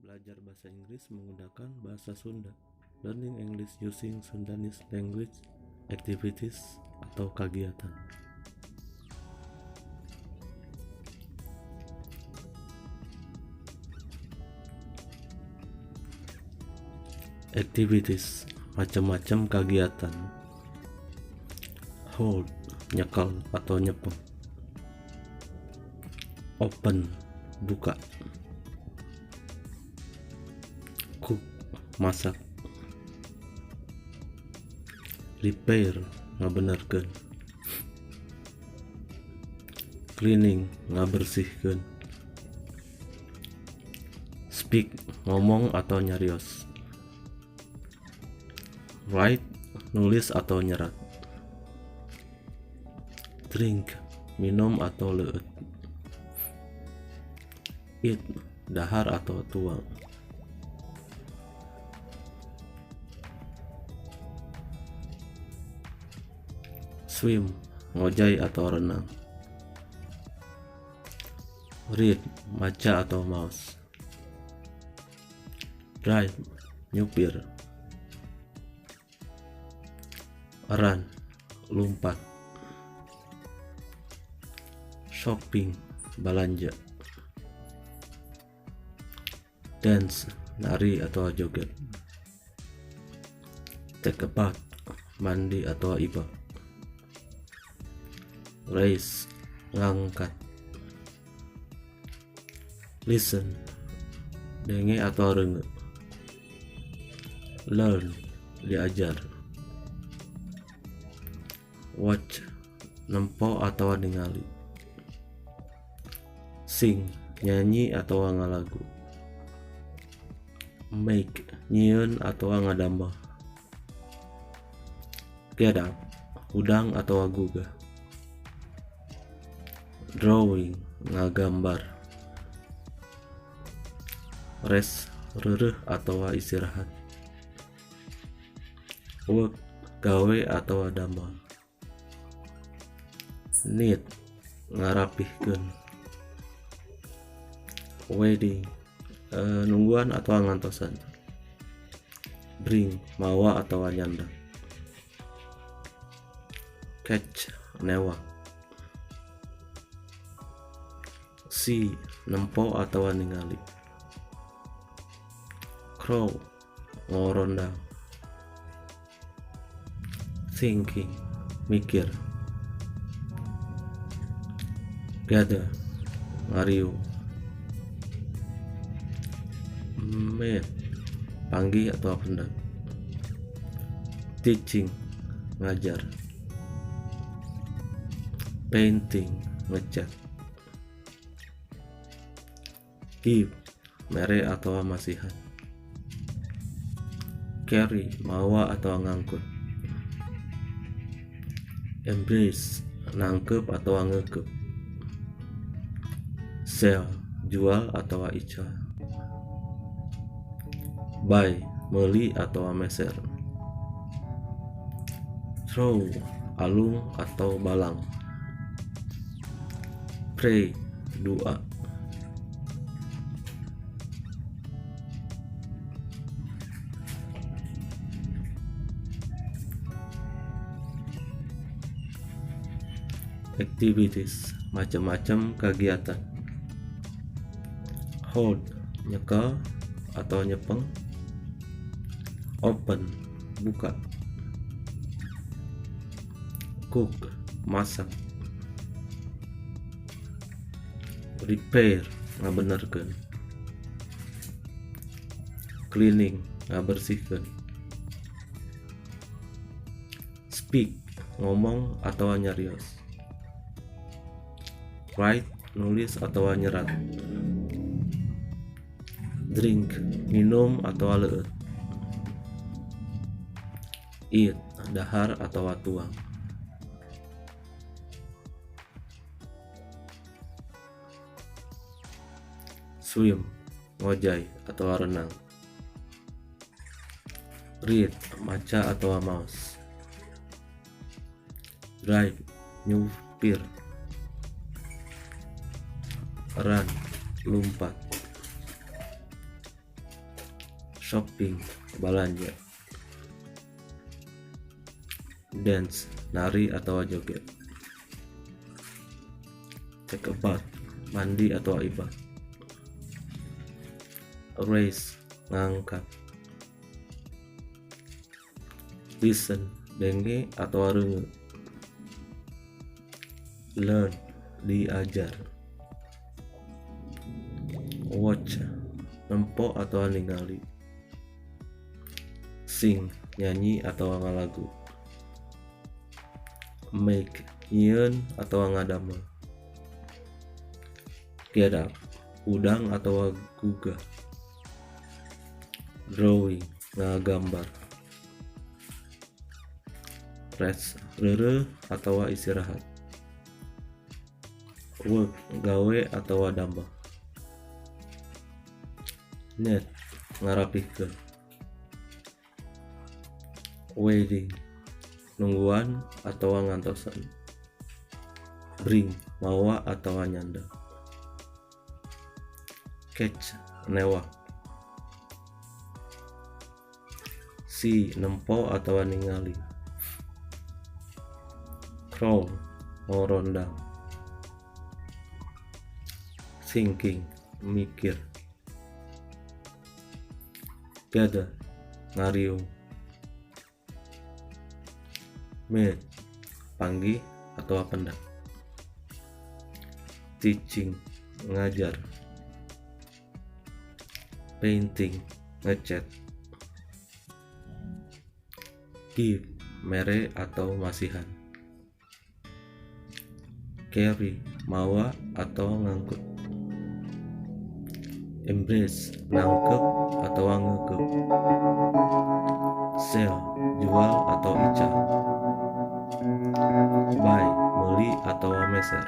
Belajar bahasa Inggris menggunakan bahasa Sunda. Learning English using Sundanese language activities atau kegiatan. Activities, macam-macam kegiatan. Hold, nyekel atau nyepeng. Open, buka. Cook, masak. Repair, ngabenerkeun. Cleaning, ngabersihkeun. Speak, ngomong atau nyarios. Write, nulis atau nyerat. Drink, minum atau leueut. Eat, dahar atau tuang. Swim, ngojay atau renang. Read, maca atau maos. Drive, nyupir. Run, lumpat. Shopping, balanja. Dance, nari atau joget. Take a bath, mandi atau ibak. Raise, ngangkat. Listen, denge atau reunge. Learn, diajar. Watch, nempo atau ningali. Sing, nyanyi atau ngalagu. Make, nyieun atau ngadamel. Get up, hudang atau gugah. Drawing, ngagambar. Rest, reureuh atau istirahat. Work, gawe atau damel. Neat, ngarapihkeun. Waiting, nungguan atau ngantosan. Bring, mawa atau nyandak. Catch, newak. See, nempo atau ningali. Crow, ngorondang. Thinking, mikir. Gather, ngariung. Meet, panggih atau pendak. Teaching, ngajar. Painting, ngecat. Give, mere atau masihan. Carry, mawa atau ngangkut. Embrace, nangkep atau ngeukeub. Sell, jual atau ical. Buy, meuli atau meser. Throw, alung atau balang. Pray, doa. Activities, macam-macam kegiatan. Hold, nyekel atau nyepeng. Open, buka. Cook, masak. Repair, ngabenerkeun. Cleaning, ngabersihkeun. Speak, ngomong atau nyarios. Write, nulis atau nyerat. Drink, minum atau leueut. Eat, dahar atau tuang. Swim, ngojay atau renang. Read, maca atau maos. Drive, nyupir. Run, lumpat. Shopping, balanja. Dance, nari atau joget. Take a bath, mandi atau ibad. Raise, ngangkat. Listen, denge atau reungeut. Learn, diajar. Watch, nempo atau ningali. Sing, nyanyi atau ngalagu. Make, nyieun atau ngadamel. Get up, hudang atau gugah. Drawing, ngagambar. Rest, reureuh atau istirahat. Work, gawe atau damel. Neat, ngarapihkeun. Waiting, nungguan atau ngantosan. Bring, mawa atau nyandak. Catch, newak. See, nempo atau ningali. Crawl, ngorondang. Thinking, mikir. Gather, ngariung. Meet, panggih atau pendak. Teaching, ngajar. Painting, ngecat. Give, mere atau masihan. Carry, mawa atau ngangkut. Embrace, nangkep atau ngeukeut. Sell, jual atau ical. Buy, meuli atau meser.